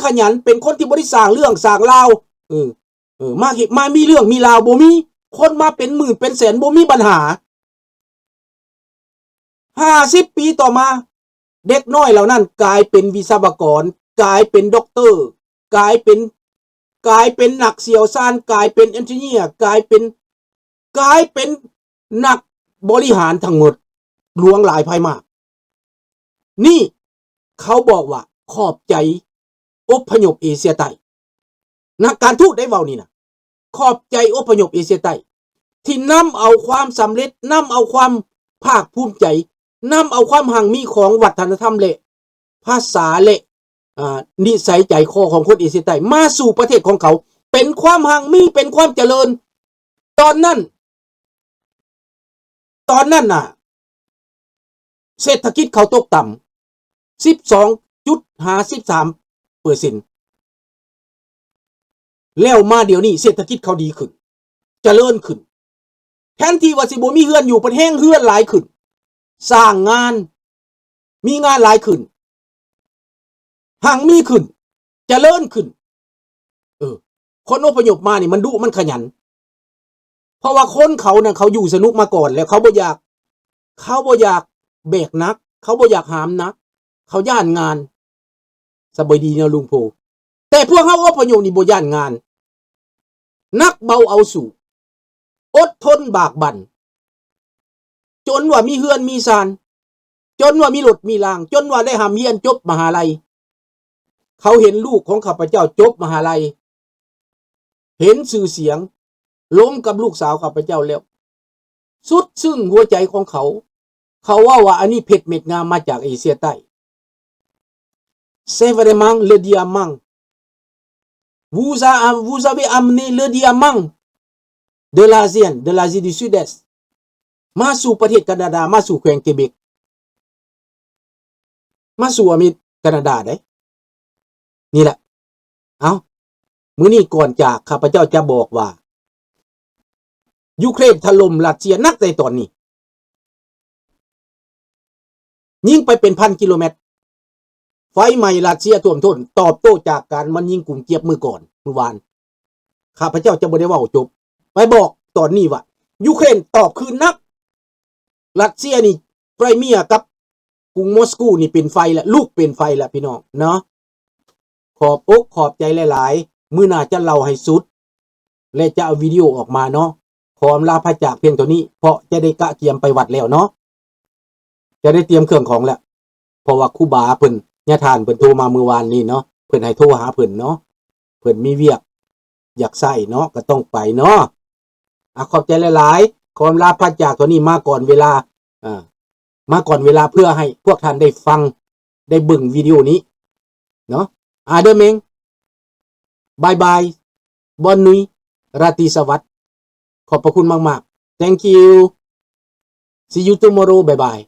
ຂະຫຍັນ ເປັນຄົນທີ່ບໍ່ໄດ້ສ້າງເລື່ອງສ້າງລາວ ເອີ ເອີ ມາເຮັດ ມາມີເລື່ອງມີລາວບໍ່ມີ ຄົນມາເປັນໝື່ນເປັນແສນບໍ່ມີບັນຫາ. ຫ້າສິບປີຕໍ່ມາ ເດັກນ້ອຍເຫຼົ່ານັ້ນກາຍເປັນວິສະວະກອນ ກາຍເປັນດັອກເຕີ ກາຍເປັນ ກາຍເປັນນັກຊ່ຽວຊານ ກາຍເປັນເອັນຈິເນຍ ກາຍເປັນ ກາຍເປັນນັກບໍລິຫານທັງໝົດ ຫຼວງຫຼາຍພາຍມາກ. ນີ້ເຂົາບອກວ່າຂອບໃຈອົບພະຍົບເອເຊຍໃຕ້. ນັກການທູດໄດ້ເວົ້ານີ້ນະ ຂອບໃຈອົບພະຍົບເອເຊຍໃຕ້ ທີ່ນຳເອົາຄວາມສຳເລັດ ນຳເອົາຄວາມພາກພູມໃຈ ນຳເອົາຄວາມຮັ່ງມີຂອງວັດທະນະທຳ ແລະ ພາສາ ແລະ ອາ ນິໄສໃຈຄໍຂອງຄົນເອເຊຍໃຕ້ມາສູ່ປະເທດຂອງເຂົາ ເປັນຄວາມຮັ່ງມີ ເປັນຄວາມຈະເລີນ. ຕອນນັ້ນ ຕອນນັ້ນນະ ເສດຖະກິດເຂົາຕົກຕ່ຳ ສິບສອງຈຸດຫ້າສິບສາມເປີເຊັນ ແລ້ວມາດຽວນີ້ເສດຖະກິດເຂົາດີຂຶ້ນ ຈະເລີນຂຶ້ນ ແທນທີ່ວ່າຊິບໍ່ມີເຮືອນຢູ່ ເພິ່ນແຮ່ງເຮືອນຫຼາຍຂຶ້ນ ສ້າງງານ ມີງານຫຼາຍຂຶ້ນ ຮັ່ງມີຂຶ້ນ ຈະເລີນຂຶ້ນ. ເອີ ຄົນອົບພະຍົບມານີ້ມັນດຸ ມັນຂະຫຍັນ ເພາະວ່າຄົນເຂົານັ້ນ ເຂົາຢູ່ສະໜຸກມາກ່ອນແລ້ວ ເຂົາບໍ່ຢາກ ເຂົາບໍ່ຢາກແບກໜັກ ເຂົາບໍ່ຢາກຫາມໜັກ ເຂົາຢ້ານງານ. ສະບາຍດີເນາະລຸງໂພ ແຕ່ພວກເຮົາອົບພະຍົບນີ້ບໍ່ຢ້ານງານ ໜັກເບົາເອົາສູ້ ອົດທົນບາກບັ່ນ ຈົນວ່າມີເຮືອນມີຊານ ຈົນວ່າມີລົດມີລາງ ຈົນວ່າໄດ້ຮ່ຳຮຽນຈົບມະຫາໄລ. ເຂົາເຫັນລູກຂອງຂ້າພະເຈົ້າຈົບມະຫາໄລ ເຫັນຊື່ສຽງ ລົມກັບລູກສາວຂ້າພະເຈົ້າແລ້ວ ສຸດຊຶ້ງຫົວໃຈຂອງເຂົາ. ເຂົາເວົ້າວ່າ ອັນນີ້ເພັດເມັດງາມມາຈາກເອເຊຍໃຕ້. C'est vraiment le diamant. Vous a, vous avez amené le diamant de l'Asie, de l'Asie du Sud-Est. ມາສູ່ປະເທດການາດາ ມາສູ່ແຂວງເກເບັກ ມາສູ່ອາເມ ການາດາເດ້. ນີ້ແຫຼະ ເອົ້າ ມື້ນີ້ກ່ອນຈາກ ຂ້າພະເຈົ້າຈະບອກວ່າ ຢູເຄຣນຖະຫຼົ່ມຣັດເຊຍໜັກໃນຕອນນີ້ ຍິງໄປເປັນພັນກິໂລແມັດ ໄຟໄໝ້ຣັດເຊຍຖ້ວມທົນ ຕອບໂຕ້ຈາກການມັນຍິງກຸງກຽບມື້ກ່ອນ ມື້ວານ. ຂ້າພະເຈົ້າຈະບໍ່ໄດ້ເວົ້າຈົບ ໄປບອກຕອນນີ້ວ່າ ຢູເຄຣນຕອບຄືນໜັກ ຣັດເຊຍນີ້ ໄຄຣເມຍກັບກຸງມົສກູນີ້ເປັນໄຟລະ ລຸກເປັນໄຟລະ ພີ່ນ້ອງເນາະ. ຂອບອົກຂອບໃຈຫຼາຍໆ ມື້ໜ້າຈະເລົ່າໃຫ້ສຸດ ແລະ ຈະເອົາວິດີໂອອອກມາເນາະ. ຂໍອຳລາພາຈາກພຽງເທົ່ານີ້ ເພາະຈະໄດ້ກະກຽມໄປວັດແລ້ວເນາະ ຈະໄດ້ຕຽມເຄື່ອງຂອງແລ້ວ ເພາະວ່າຄູບາເພິ່ນ ຍາທ່ານເພິ່ນໂທມາມື້ວານນີ້ເນາະ ເພິ່ນໃຫ້ໂທຫາເພິ່ນເນາະ ເພິ່ນມີວຽກຢາກໃຊ້ເນາະ ກໍຕ້ອງໄປເນາະ. ອາ ຂອບໃຈຫຼາຍໆ ຂໍອຳລາພາຈາກເທົ່ານີ້ ມາກ່ອນເວລາ ເອີ ມາກ່ອນເວລາ ເພື່ອໃຫ້ພວກທ່ານໄດ້ຟັງ ໄດ້ເບິ່ງວິດີໂອນີ້ເນາະ. ອາ ເດີເມັງ ບາຍບາຍ ບອນນຸຍ ຣາຕີສະຫວັດ ຂອບພະຄຸນມາກໆ. Thank you. See you tomorrow. ບາຍບາຍ.